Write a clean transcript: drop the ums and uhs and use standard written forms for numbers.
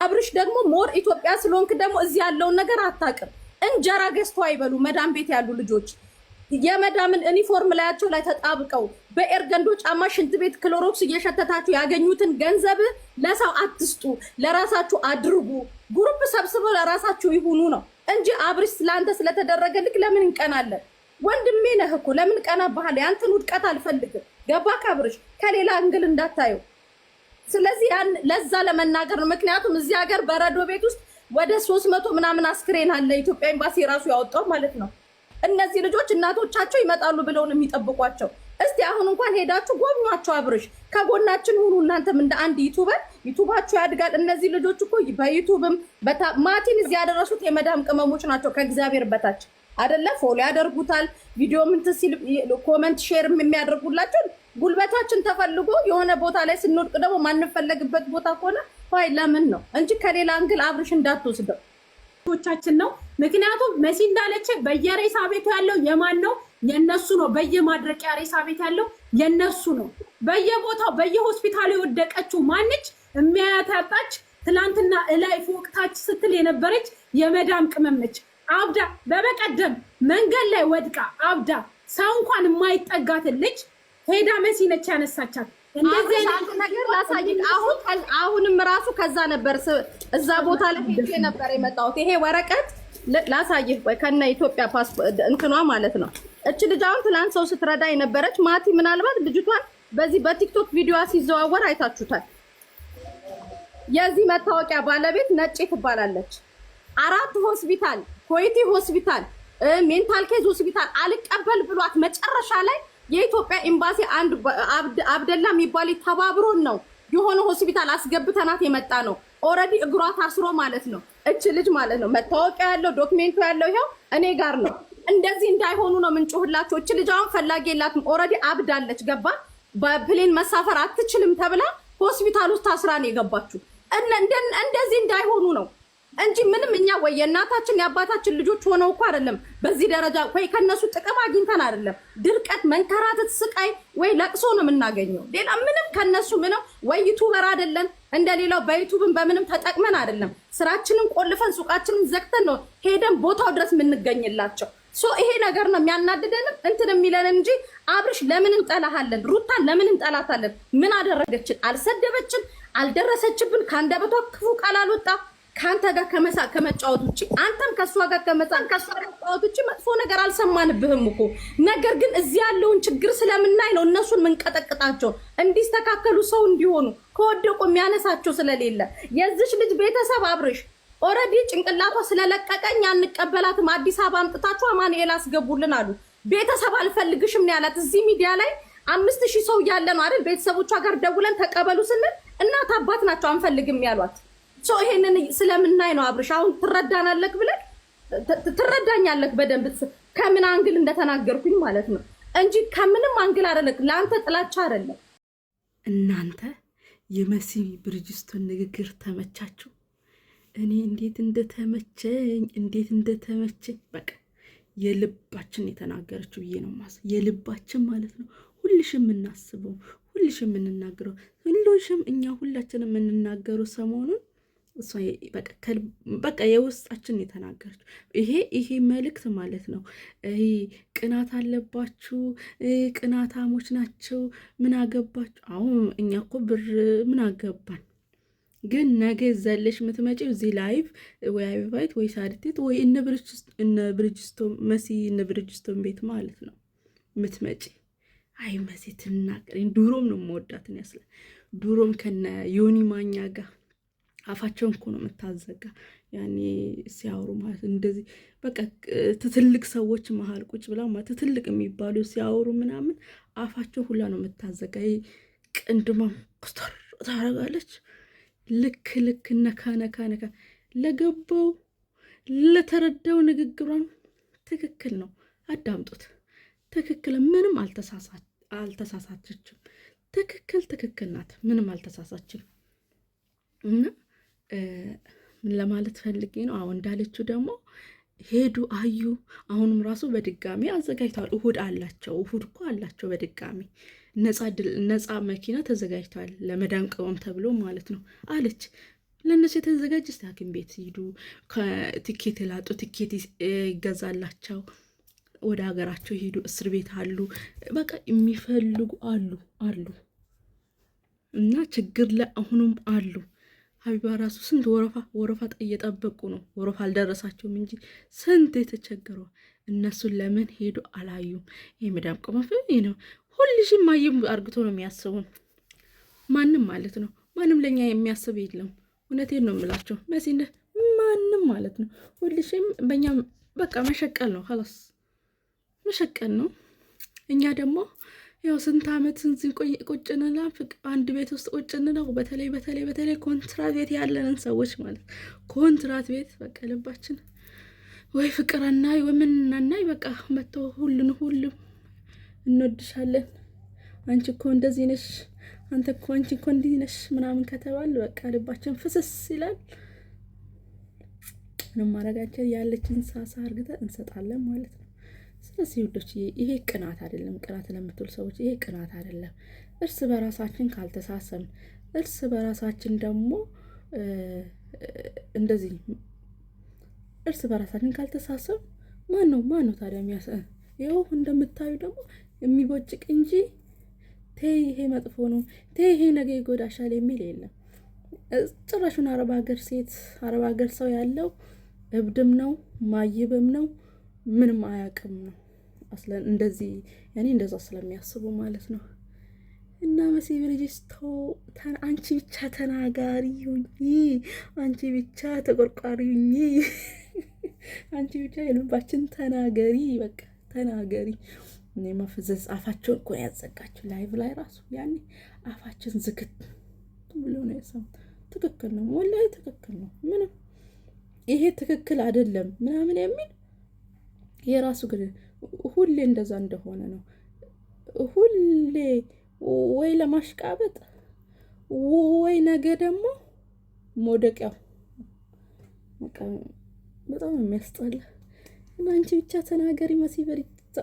አብርሽ ደግሞ more ኢትዮጵያ ስለሆንክ ደግሞ እዚህ ያለውን ነገር አታውቅም። እንጀራ ገዝቶ አይበሉ መዳም ቤት ያሉ ልጆች የመዳምን ዩኒፎርም ላያቸው ላይ ተጣብቀው በኤርገንዶ ጫማ ሽንት ቤት ክሎሮክስ እየሸተታችሁ ያገኙትን ገንዘብ ለሰው አትስጡ፣ ለራሳችሁ አድርጉ። Group ሰብስበው ለራሳችሁ ይሁኑ ነው እንጂ አብርሽ ስለአንተ ስለተደረገ ልክ ለምን እንቀናለን? ወንድሜ ነህ እኮ፣ ለምን ቀና ባህል? ያንተን ውድቀት አልፈልግም። ገባህ አብርሽ? ከሌላ angle እንዳታየው። ስለዚህ ያን ለዛ ለመናገር ነው። ምክንያቱም እዚህ ሀገር በረዶ ቤት ውስጥ ወደ 300 ምናምን አስክሬን አለ፣ ኢትዮጵያ ኤምባሲ ራሱ ያወጣው ማለት ነው። እነዚህ ልጆች እናቶቻቸው ይመጣሉ ብለው ነው የሚጠብቋቸው። እስቲ አሁን እንኳን ሄዳችሁ ጎብኟቸው። አብርሽ ከጎናችን ሁኑ። እናንተም እንደ አንድ YouTuber YouTube ኣችሁ ያድጋል። እነዚህ ልጆች እኮ በ YouTube ም ማቲን እዚህ ያደረሱት የመዳም ቅመሞች ናቸው ከእግዚአብሔር በታች አደለ። Follow ያደርጉታል። ቪዲዮ ምንትን ሲል comment share ም የሚያደርጉላቸው ጉልበታችን ተፈልጎ የሆነ ቦታ ላይ ስንወድቅ ደግሞ ማንፈለግበት ቦታ ከሆነ ይ ለምን ነው እንጂ ከሌላ angle አብርሽ እንዳትወስደው ቻችን ነው። ምክንያቱም መሲ እንዳለች በየሬሳ ቤቱ ያለው የማን ነው? የነሱ ነው። በየማድረቂያ ሬሳ ቤት ያለው የነሱ ነው። በየቦታው በየሆስፒታሉ የወደቀችው ማንች? የሚያያት ያጣች ትላንትና እላይ ፎቅ ታች ስትል የነበረች የመዳም ቅመም ነች። አብዳ በበቀደም መንገድ ላይ ወድቃ አብዳ ሰው እንኳን የማይጠጋትን ልጅ ሄዳ መሲ ነች ያነሳቻት። እንደዚህ ነገር ላሳይክ። አሁን አሁንም ራሱ ከዛ ነበር እዛ ቦታ ላይ ሄጄ ነበር የመጣሁት። ይሄ ወረቀት ላሳይህ፣ ቆይ፣ ከነ ኢትዮጵያ ፓስፖርት እንትኗ ማለት ነው። እች ልጅ አሁን ትናንት ሰው ስትረዳ የነበረች ማቲ፣ ምናልባት ልጅቷን በዚህ በቲክቶክ ቪዲዮዋ ሲዘዋወር አይታችሁታል። የዚህ መታወቂያ ባለቤት ነጭ ትባላለች። አራት ሆስፒታል፣ ኮይቲ ሆስፒታል፣ mental case ሆስፒታል አልቀበል ብሏት መጨረሻ ላይ የኢትዮጵያ ኤምባሲ አንድ አብደላ የሚባል ተባብሮን ነው የሆነ ሆስፒታል አስገብተናት የመጣ ነው። Already እግሯ ታስሮ ማለት ነው። እች ልጅ ማለት ነው፣ መታወቂያ ያለው document ኡ ያለው ይኸው እኔ ጋር ነው። እንደዚህ እንዳይሆኑ ነው ምንጮህላቸው። እች ልጅ አሁን ፈላጊ የላትም። Already አብዳለች። ገባ በ plane መሳፈር አትችልም ተብላ ሆስፒታል ውስጥ ታስራ ነው የገባችው። እንደዚህ እንዳይሆኑ ነው እንጂ ምንም እኛ ወይ የእናታችን የአባታችን ልጆች ሆነው እኮ አይደለም በዚህ ደረጃ ወይ ከነሱ ጥቅም አግኝተን አይደለም። ድርቀት፣ መንከራተት፣ ስቃይ ወይ ለቅሶ ነው የምናገኘው። ሌላ ምንም ከነሱ ምንም ወይ YouTuber አይደለም፣ እንደሌላው በ YouTube ን በምንም ተጠቅመን አይደለም። ስራችንን ቆልፈን ሱቃችንን ዘግተን ነው ሄደን ቦታው ድረስ የምንገኝላቸው። So ይሄ ነገር ነው የሚያናድደንም እንትን የሚለን እንጂ አብርሽ ለምን እንጠላሃለን? ሩታን ለምን እንጠላታለን? ምን አደረገችን? አልሰደበችን፣ አልደረሰችብን፣ ከአንደበቷ ክፉ ቃል አልወጣ ከአንተ ጋር ከመሳቅ ከመጫወት ውጭ፣ አንተም ከእሷ ጋር ከመሳቅ ከእሷ ከመጫወት ውጭ መጥፎ ነገር አልሰማንብህም እኮ። ነገር ግን እዚህ ያለውን ችግር ስለምናይ ነው እነሱን ምንቀጠቅጣቸው፣ እንዲስተካከሉ ሰው እንዲሆኑ፣ ከወደቁ የሚያነሳቸው ስለሌለ። የዚች ልጅ ቤተሰብ አብርሽ already ጭንቅላቷ ስለለቀቀኝ አንቀበላትም፣ አዲስ አበባ አምጥታችሁ አማኑኤል አስገቡልን አሉ። ቤተሰብ አልፈልግሽም ነው ያላት። እዚህ ሚዲያ ላይ 5,000 ሰው እያለ ነው አይደል? ቤተሰቦቿ ጋር ደውለን ተቀበሉ ስንል እናት አባት ናቸው አንፈልግም ያሏት። So ይሄንን ስለምናይ ነው አብርሽ፣ አሁን ትረዳናለህ ብለህ ትረዳኛለህ በደንብ ከምን angle እንደተናገርኩኝ ማለት ነው እንጂ ከምንም angle አይደለም። ለአንተ ጥላቻ አይደለም። እናንተ የመሲ ብርጅስቶን ንግግር ተመቻችሁ? እኔ እንዴት እንደተመቸኝ፣ እንዴት እንደተመቸኝ፣ በቃ የልባችን የተናገረችው ብዬ ነው ማስ የልባችን ማለት ነው። ሁልሽም የምናስበው፣ ሁልሽም የምንናገረው፣ ሁልሽም እኛ ሁላችን የምንናገረው ሰሞኑን እሷ በቃ የውስጣችን የተናገረችው ይሄ መልእክት ማለት ነው። ይሄ ቅናት አለባችሁ፣ ቅናታሞች ናቸው፣ ምን አገባችሁ? አሁን እኛ እኮ ብር ምን አገባን? ግን ነገ ዘለሽ የምትመጪው እዚህ live ወይ አቢባይት ወይ ሳድቴት ወይ እነ ብርጅስቶን መሲ እነ ብርጅስቶን ቤት ማለት ነው የምትመጪ። አይ መሲ ትናገር። ድሮም ነው የምወዳትን ያስለ ድሮም ከነ ዮኒ ማኛ ጋር አፋቸውን እኮ ነው የምታዘጋ። ያኔ ሲያወሩ ማለት እንደዚህ በቃ ትትልቅ ሰዎች መሀል ቁጭ ብላ ማለት ትትልቅ የሚባሉ ሲያወሩ ምናምን አፋቸው ሁላ ነው የምታዘጋ። ቅንድማ ኮስተር ታደርጋለች። ልክ ልክ ነካ ነካ ነካ ለገባው ለተረዳው ንግግሯን ትክክል ነው። አዳምጡት። ትክክል፣ ምንም አልተሳሳችም። ትክክል ትክክል ናት። ምንም አልተሳሳችም። እና ምን ለማለት ፈልጌ ነው? አሁን እንዳለችው ደግሞ ሄዱ አዩ። አሁንም ራሱ በድጋሚ አዘጋጅተዋል። እሁድ አላቸው፣ እሁድ እኮ አላቸው። በድጋሚ ነፃ መኪና ተዘጋጅተዋል ለመዳም ቅመም ተብሎ ማለት ነው አለች። ለእነሱ የተዘጋጀ እስቲ ሐኪም ቤት ሂዱ፣ ቲኬት ላጡ ቲኬት ይገዛላቸው፣ ወደ ሀገራቸው ሂዱ። እስር ቤት አሉ፣ በቃ የሚፈልጉ አሉ አሉ እና ችግር ላይ አሁኑም አሉ። ሀቢባ ራሱ ስንት ወረፋ ወረፋ እየጠበቁ ነው። ወረፋ አልደረሳቸውም እንጂ ስንት የተቸገረው እነሱን ለምን ሄዱ አላዩም። የመዳም ቅመም ነው ሁልሽም ማየም አርግቶ ነው የሚያስቡን። ማንም ማለት ነው ማንም ለእኛ የሚያስብ የለም። እውነቴን ነው የምላቸው መሲነ ማንም ማለት ነው ሁልሽም በእኛ በቃ መሸቀል ነው خلاص መሸቀል ነው። እኛ ደግሞ ያው ስንት ዓመት ስንት ቁጭንና አንድ ቤት ውስጥ ቁጭንነው። በተለይ በተለይ በተለይ ኮንትራት ቤት ያለንን ሰዎች ማለት ኮንትራት ቤት በቃ ልባችን ወይ ፍቅር አናይ ወይ ምን አናይ። በቃ መጥተው ሁሉን ሁሉም እንወድሻለን፣ አንቺ እኮ እንደዚህ ነሽ፣ አንተ እኮ አንቺ እኮ እንዲህ ነሽ ምናምን ከተባል በቃ ልባችን ፍስስ ይላል። ምንም ማድረጋችን ያለችን ሳሳ አርግተን እንሰጣለን ማለት ነው። ስለዚህ ውዶች ይሄ ቅናት አይደለም። ቅናት ለምትሉ ሰዎች ይሄ ቅናት አይደለም። እርስ በራሳችን ካልተሳሰብን፣ እርስ በራሳችን ደግሞ እንደዚህ እርስ በራሳችን ካልተሳሰብ ማን ነው ማን ነው ታዲያ የሚያስ ይኸው እንደምታዩ ደግሞ የሚቦጭቅ እንጂ ተይ ይሄ መጥፎ ነው፣ ተይ ይሄ ነገ ይጎዳሻል የሚል የለም። ጭራሹን አረብ ሀገር ሴት አረብ ሀገር ሰው ያለው እብድም ነው ማይብም ነው ምንም አያውቅም ነው እንደዚህ ያኔ እንደዛ ስለሚያስቡ ማለት ነው። እና መሲ ብርጅስቶ አንቺ ብቻ ተናጋሪ ሁኚ፣ አንቺ ብቻ ተቆርቋሪ ሁኚ፣ አንቺ ብቻ የልባችን ተናገሪ፣ በቃ ተናገሪ። እኔማ ፍዘዝ አፋቸውን እኮ ነው ያዘጋችው። live ላይ ራሱ ያኔ አፋችን ዝግት ብሎ ነው የሰሙት። ትክክል ነው፣ ወላሂ ትክክል ነው። ምንም ይሄ ትክክል አይደለም ምናምን የሚል የራሱ ግን ሁሌ እንደዛ እንደሆነ ነው። ሁሌ ወይ ለማሽቃበጥ ወይ ነገ ደግሞ መውደቂያው በጣም የሚያስጠላ እና አንቺ ብቻ ተናገሪ መሲ በሪታ።